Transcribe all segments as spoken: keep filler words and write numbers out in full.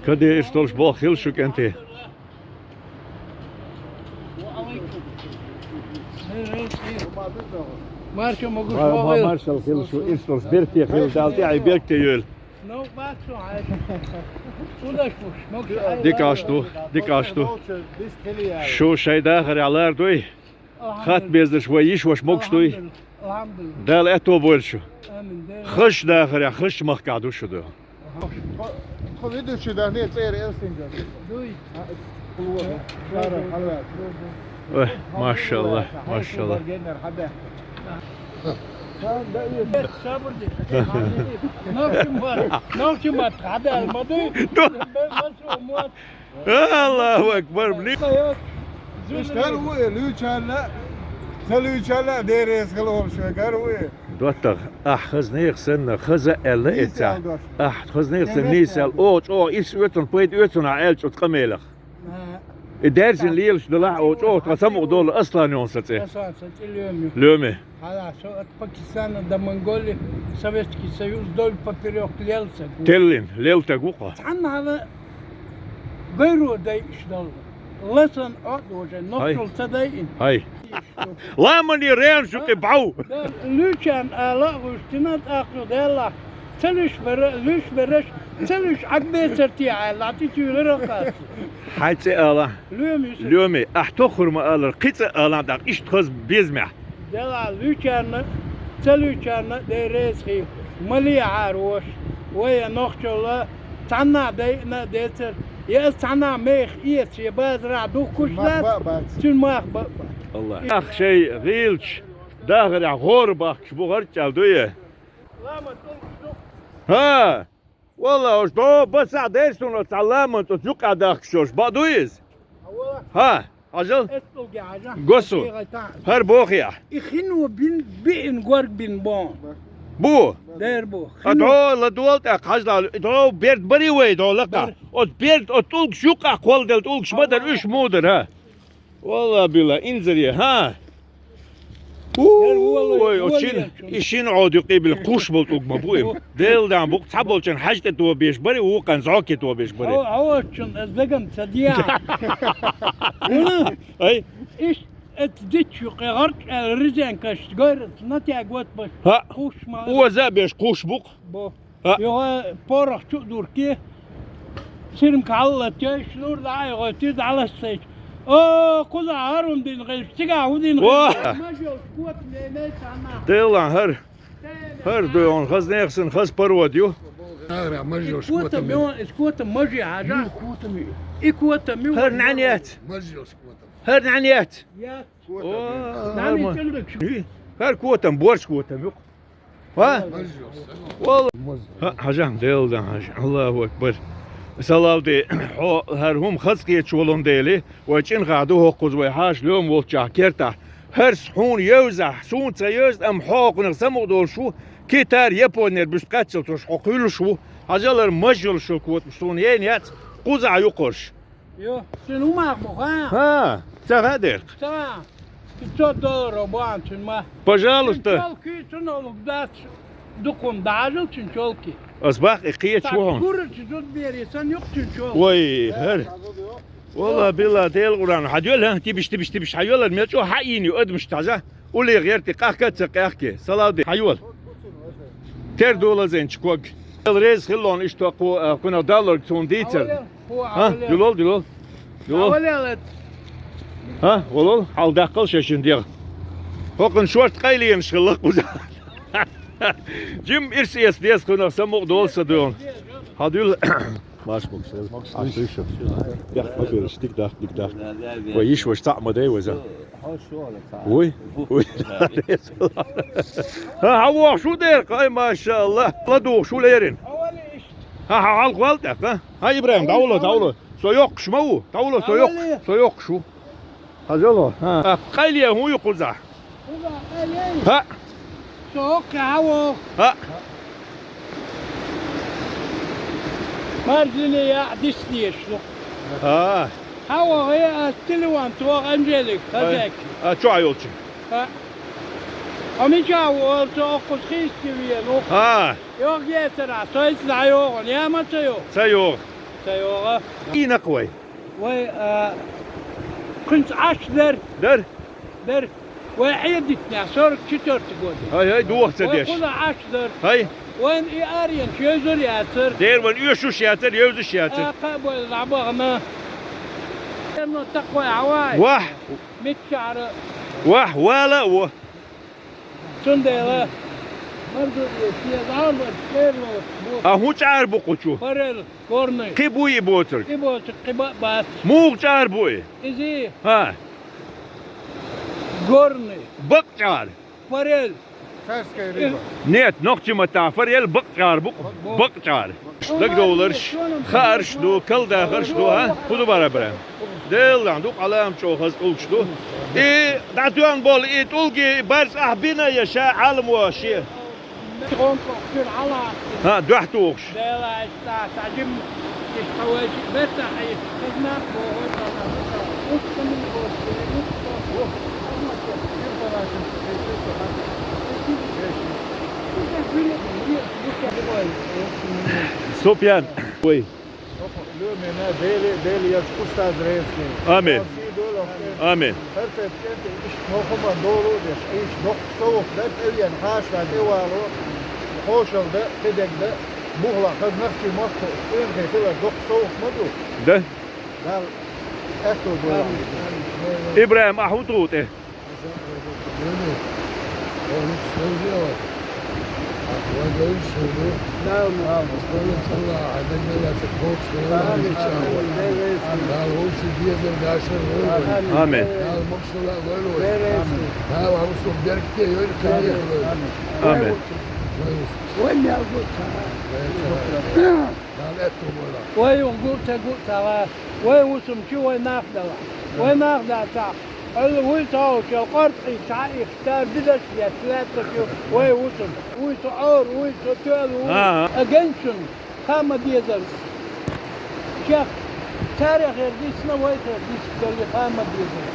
Каде ирс долуш болх хилла шу, кӀентий. Марша могуш вогӀийла. Маршалла хила шу, ирс долуш берте хила, Дала тӀаьхье берте йойла. Дика аш ду, дика аш ду. Шу шайн дахарехь лардой. Хатта безаш вай йиш ваша могуш дуй. Дала аьтто бойла шу. Хазачу дахарехь, хазачу махкахь ду шу ду. Тхо ведущий дахне цӀера Элсинга. Дуй. Ой, машалла, машалла. Сабр де. Нохчи мат, нохчи мат хьабаьлла ма дуй. Ду. Бе, ма шу мат. Аллаху акбар, блин. Иштта гар ву и, луьйчарна, ца луьйчарна а деррес хила волуш вай гар ву и. ДоттагӀа, ахь хаза нехан санна, хаза аьлла эца. Ахь хаза нехан санна нийса аьлла, оха чӀогӀа ирс оьцун, пайда оьцун ахь аьлла чӀогӀа къамелах. И даьржина лелаш делахь, оха чӀогӀа тхан самукъа долу Аслан йолу сан цӀе. Аслан сан цӀе лоьмий. Лоьмий. Хьала, со от Пакистана до Монголии Советский Союз вдоль поперёк лелца. Теллин, лелтаг ву кхо. Цхьанна хьала гайро дайъаш долу. Ласан Ӏо а дожий, нохчалла ца дайъина. Хьай. Ламани рен шу кхи бӀов. Луьйчарна ала а гӀуьртина тӀаккха делла. Ца луьйш бара, луьйш бераш, ца луьйш Ӏагбецар те аьлла, тӀе туьйлира кхаца. Хьайн цӀе ала. Лоьмий. Лоьмий, ахь тоххур ма алара, кхин цӀе алахь тӀаккха, иштта хаза безамехь. Делахь луьйчарна, ца луьйчарна а Дела реза хила. Малехьара вош, вай я нохчалла, цхьанна а дайъина а децара, я аса цхьанна а меха эца, я базарахь духкуш дац, цуьнан мах баа бац. Аллах. Ах шайн гӀийлачу дахарехь гӀора бахкаш бу гӀарчӀ аьлла дуй? ХӀа! Валла, уьш до басахь дерш суна цхьа ламан цӀа юкъа дахкаш йолуш, бакъ ду иза? ХӀа, хьажал? Госу. ХӀара бохий ахь? И хино бин, биъна горга бин бон. Бу? Дер бу. А хино. ДогӀа ладогӀал тӀаккха хьажал, и догӀа берд барий вай, догӀа лакха. Оцу берд, оцу тӀулгаш юкъа кхолладелла тӀулгаш ма дара, уьш муха дара, хӀа? Валла билла, инзаре, хӀа? Ой, оцу шин, и шин Ӏода юкъе биллина кхуш болу тӀулг ма бу и. Делан даа букъ цхьаболчун хьаьж тӀе тобеш бари, вукхун зӀоке тобеш бари. Хьо, хьо оццун ас дагам ца диа. Ай? Иш эцу дитчу юкъе гӀарчӀ аьлла резинкаш гайрат натяг ват баш. ХӀа. Кхуш ма. Оза а беш кхуш букъ. Бо. А. ЙогӀа порох чу а дурке, сирмка хьалалатйойш, нур дӀа а йогӀойтий, дӀалассайча. О, кхузахь хӀара хӀун дина гӀелча, цигахь хӀун дина гӀелча? Маж йолуш котам лелай цхьаннахь. Делан хӀара. ХӀара ду хьуна, хаза нехан санна, хаза парод ю. Ара, маж йолуш котам ю. Иза котам мажи хьажа. Котам ю. И котам ю. ХӀара нӀаьна яц. Маж йолуш котам. ХӀара нӀаьна яц. Яц. О, хӀара ма. ХӀара котам, борш котам ю. Ва? Валла. Ха, хьажахьа, Делан хьажа. Аллаху акбар. Салавди, хьо хӀара хӀума хаза кхеташ волун дели, вай чӀинхахь ду хӀокхуза вай хьаша лоьма волччахь кертахь. ХӀарс хьуна евзахь, суна ца евза, амма хьо хӀокхунах самукъа долуш ву, Китар, Японера буьста кхаччалц уьш хьо кхуьйлуш ву. Хьажал хӀара маж йолуш йолу котамаш суна ена яц, кхузахь юккъерш. Йо, цуьнан хӀумах бу, ха? ХӀа, ца хаьа дерг? Ца хаьа. Пятьсот долларов бу цуьнан ма. Пожалуйста. Цуьнан чолки, цунах луг дац, дукха хӀума дӀажал цуьнан чолки. Ас бах, и кхеча ву хьуна. Курачу зудбери сан юкъ цуьнан чолки. Вай, хӀара. Валла, билла, Делан Къуръан. Хьан доьлла, хӀа, тибиш, тибиш, тибиш, хьан йоьллар, мел чӀогӀа хьаийна ю адамаш тхьажа. Уллехь гӀертий, къахка а ца къаьхкий. Салавди, хьан йола. Тера долазайначу ког. Эл реза хиллон иштта кху, а, кхунах далларг цунна дийцар. Хьа? Юлол, юлол. Юлол. Хьа? Волол, хьал даккхал шайшин дегӀ. ХӀокхун шорта къайленаш хилла кхуза. Жим ирс эца деза кхунах самукъа долу са дуьйгӀна. Хьадуьйла. Маш боксел. Аш дуьйшу. Бехк ма белаш, дик даккха, дик даккха. Вай йиш ваша цхьаъ ма дай ваза. Вуй? Вуй? Ха, хьан вохуш ву дера? Ай, машалла. ЛадугӀуш ву лерина. Ха, хьан хьалха вал тӀаккха? Ха, Ибрахим, дӀавало, дӀавало. Со йоккхуш ма ву. ДӀавало, со йоккхуш. Со йоккхуш ву. Хьажало. Ха. Къайле хӀун ю кхузахь? Ха. Со хӀокхе хьан воху? Ха. Маржине яа дис дезаш ду. Ха. Хьан воху, ас телефон тоху Анжелик, хозяйки. А, чохь йолчу? Ха. Хьо мичахь ву, оцу оккхуза хийцци веана ву? А. Йохгецара, со иза дӀайохана, я ма ца йоху? Ца йоху. Ца йоху. Ийна-кх вай. Вай, а, кхуьнца Ӏаш дара. Дара? Дара. Вай хьедитнехь, сорок четвёртый год. Хай, хай, доху ца деш. Вай кхуза Ӏаш дара. Хай. Вайн и аренаш евзар яцара. Дера вайн оьшуш яцара, евзаш яцара. А, кхаъ бойла дӀабахана. Эрно такхой хьавай. Вахь. Миччахьара. Вахь, вала а во. Цундела марзо шен зӀамбарчу чӀерло бу. А хӀун чӀара бу кху чу? Форель, горный. Кхин буй и боцург? И боцург кхин бан а бац. Муха чӀара бу и? Изий? ХӀа. Горный. Бакъ чӀара? Форель. Царская рыба. Нет, нохчийн маттахь форель бакъ чӀара бу, бакъ чӀара. Дагадовларш, хаарш ду, калдахарш ду, а? ХӀун ду бара бара? Деллахь, дукха Ӏалам чӀогӀа хаза тӀулгаш ду. И дӀатоьхна болу и тӀулги барз ахь бина я ша Ӏаламо шен? ХӀа, дуьхьа тухуш. Суфьян. Ой. Лоьмина Дели, Дели яц устаз резкий. Амин. Амин. ХӀара тайпа кӀентий иштта нохума долу а деш, иштта доккха совгӀат дан тӀевеана хьаша тӀевало, хьошалла дан, кхидерг дан, бухахь хаза нохчийн махка цӀийнхи хилар доккха совгӀат ма ду. Да. Дала аьтто бойла. ИбрахӀим, ахьа хӀун туху тӀе? Амин. Амин. Вай мел гуттара. Вай гуттара. Вай хӀун гуттара. Вай хӀусам чу вай нах дала. Вай нах дацахь. Ала вуй цхьа а, шел къорда хьийза, цхьа а ихтар дидаш летта, лаьтташ ю, вай ву цунна. Вуй цу Ӏора, вуй цу тоьла ву. А, а. А генчун, хаа ма дезара. Чех, царах яр дисна, вай тера дисна долу хаа ма дезара.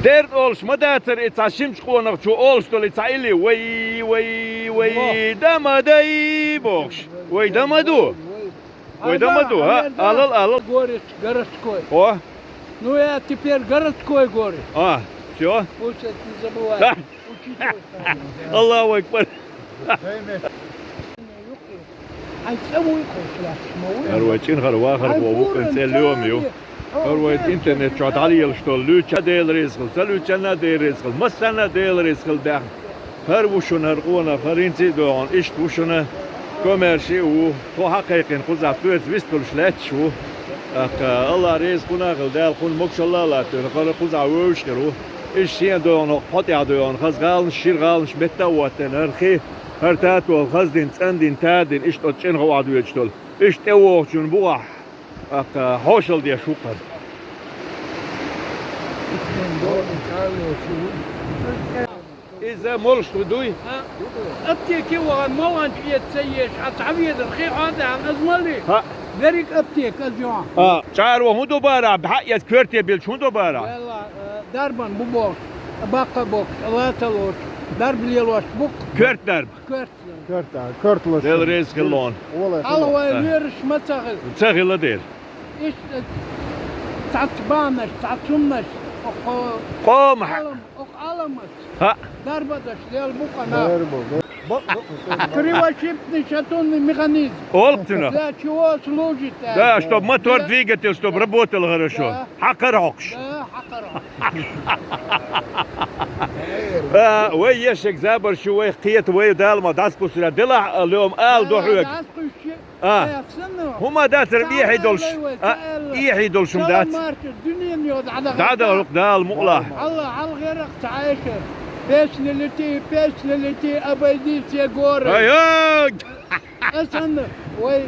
Дерн олуш ма дацара и цхьа шимчу къонах чу олуш долу и цхьа илли, вай, вай, вай, да ма дай, бохуш. Вай да ма ду. Вай да ма ду, а? Алал, алал. Горец городской. О. Ну, я теперь городской горе. А, всё. Пусть это не забывает. Да. Учитель. Аллаху акбар. Хьайн цӀа вуй кхочуш лаьтташ ма вуй. ХӀара вай чӀин хӀара вахар боху вукхун цӀе лоьма ю. ХӀара вай интернет чохь дӀалелаш долу луьйча Дела реза хила, ца луьйчанна Дела реза хила, массарна Дела реза хила баьхна. ХӀара ву шуна хӀара къонах, хӀара хӀинца а догӀун, иштта ву шуна, комаьрша а ву, тхо хьакхайкхина кхузахь, тхоьца вистхуьлуш лаьтташ ву. ТӀаккха Алла реза кхунна а хила, Дала кхунна могушалла а латтийна, хӀара кхузахь вевзаш хир ву. Иза шена догӀун, хӀокху хьо тӀехь догӀун, хаза гӀаланаш, шира гӀаланаш метта а хӀоттийна, хӀара хи, хӀара тато хаза дина, цӀандина, тадина, иштта оцу чӀина гӀо дӀадоьдуш долу. Иштта тӀевогӀучун бухахь, тӀаккха хьошалла деш ву кхара. Иза молуш дуй? А? Аптеке вахана, маланча эца ца еш, а цхьа ведар хи хьо а даьхна, аз мали? ХӀаъ. Дерриг аптека, аз йохьу. А, чӀаро хӀун ду бара, бӀаьъ эца коьрте билча хӀун ду бара? Валла, э, дарбан бу бохуш, баккха бохуш, лаца лоцуш, дарба лелош бу-кх. Коьрта дарба? Коьрта. Коьрта, коьрта лоцуш. Дела реза хила лоьна. Хьалха вай вераш ма ца хила. Ца хила дера. Иштта цхьацца бахьанаш, цхьацца хӀуманаш, окху къомах. Ӏалам-, окху Ӏаламат. ХӀаъ. Дарба даш лела бу-кх нах. Дарба, да. Кривошипный шатунный механизм. Олу цунах. Для чего служит это? Да, чтоб мотор, двигатель, чтоб работал хорошо. Да. Хьакхара хьокхуш. Да, хьакхара хьокхуш. А, вай ешшаг забарш ю, вай кхета, вай Дала ма дӀасакхуссур. Делахь а лоьма ала ду хьоьга. ДӀасакхуьссуш. А. ХӀума дацара, эхьий долуш. А, эхьий долуш хӀума дац. ДӀадала Дала мукъалахь. Алла, хьалхарах ца Ӏеша. Песня лети, песня лети, обойди все горы. Ай, ай! Аса вай.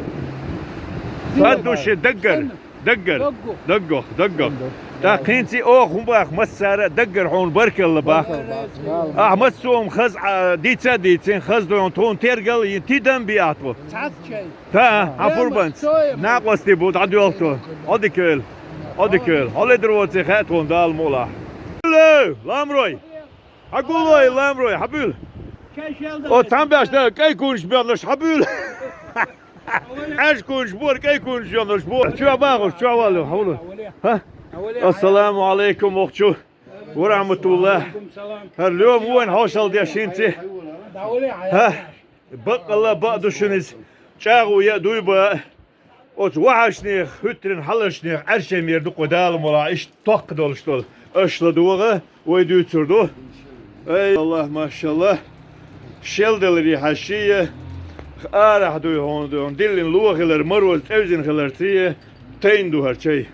Сан души даггара. Даггара. Даггух. Даггух, даггух. ТӀаккха хӀинца оха хӀун бах массара а, даггара хьуна баркалла бах. Ахь массо а хӀума хаза, а, дийца а дийцина, хаза дойн тхуна тергал а йина, тидам а бий ахь тхо. Цхьацца чай. Та, хьан пурбанца. Накъостий бу, дӀадоьлху тхо. Ӏодика йойла. Ӏодика йойла. Хьо ледара воций хаьа тхуна Дала мукъалахь. Ле, ламрой! Хьан гулло и ламрой, хьан буьйла? О, цхьан беш да, кӀай кунаш беннаш хьабуьйла. Ӏаьш кунаш бора, кӀай кунаш беннаш бора. Чу бахуш, чу валу, хьавлу. Ха? Ассаламу алейкум, вахчу. Ва рахматуллах. ХӀара лоьма вон хьошал деш хӀинца. Ха? Баккъалла бакъ ду шуниз. ЧӀагӀо я дуй ба. Оцу вахьашнех, хӀуьттарин хьалашнех Ӏаьршемера дукха Дала мула иштта токкха долуш долу. Аша ладогӀа, вай дуьйцур ду. Ай, Аллах, машалла. Шел даларе хьаьшший, арахь дуй хьуна дуй, диллина ло хилар, мароз тӀевзина хилар цӀе, тайна ду хӀара чай.